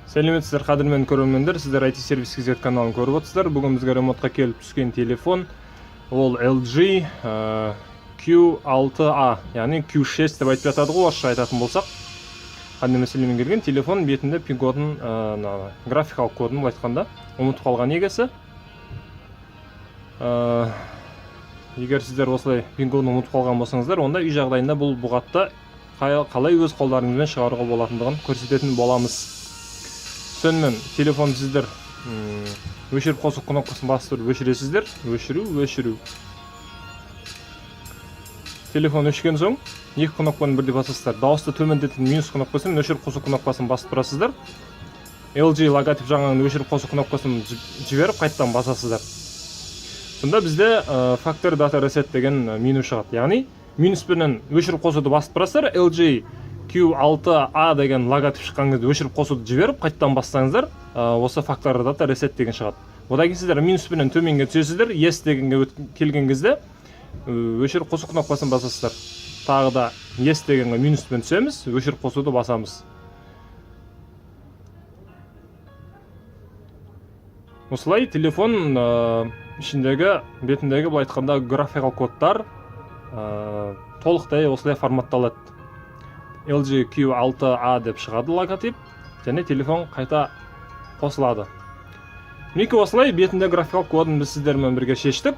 Сәлеметсіздер, қадірмен көрермендер! Сіздер IT сервис KZ каналын көріп отырсыздар. Бүгін бізге ремонтқа келіп түскен телефон ол LG Q6A, яғни Q6 деп айтып жатады ғой орысша айтатын болсақ. Қандай мәселемен келген телефон? Бетінде пин кодын, мына графикалық кодын, былай айтқанда, ұмытып қалған егесі. Егер сіздер осылай пин кодын ұмытып қалған болсаңыздар, онда үй жағдайында бұл бұғатты қалай өз қолдарыңызбен шығаруға болатындығын көрсететін боламыз. Сонымен, телефонды сіздер өшіріп қосу кнопкасын басып тұрып өшіресіздер. Өшіру, өшіру. Телефон өшкен соң екі кнопканы бірдей басасыздар: дауысты төмендететін минус кнопкасы мен өшіріп қосу кнопкасын басып тұрасыздар. LG логотип жағынан өшіріп қосу кнопкасын жіберіп, қайтадан басасыздар. Сонда бізде Factory Data Reset деген меню шығады, яғни минуспенен өшіріп қосуды басып тұрасыздар. LG Q6A деген логотип шыққан кезде өшіріп қосуды жіберіп, қайтадан бассаңыздар, осы Factory Data Reset деген шығады. Одан кейін сіздер минуспенен төменге түсесіздер. Yes дегенге келген кезде өшіріп қосу кнопкасын басасыздар. Тағы да Yes дегенге минуспен түсеміз, өшіріп қосуды басамыз. Осылай телефон ішіндегі, бетіндегі, былай айтқанда, графикалық кодтар толықтай осылай форматталады. LG Q6A деп шығады логотип және телефон қайта қосылады. Мінекей, осылай бетінде графикалық кодын біз сіздермен бірге шештік.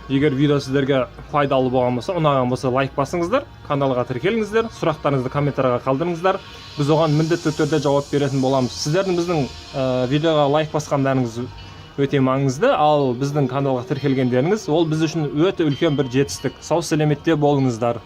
Егер видео сіздерге пайдалы болған болса, ұнаған болса, лайк басыңыздар, каналға тіркеліңіздер, сұрақтарыңызды комментарийға қалдырыңыздар, біз оған міндетті түрде жауап беретін боламыз. Сіздердің біздің видеоға лайк басқандарыңыз өте маңызды, ал біздің каналға тіркелгендеріңіз ол біз үшін өте үлкен бір жетістік. Сау сәлеметте болыңыздар!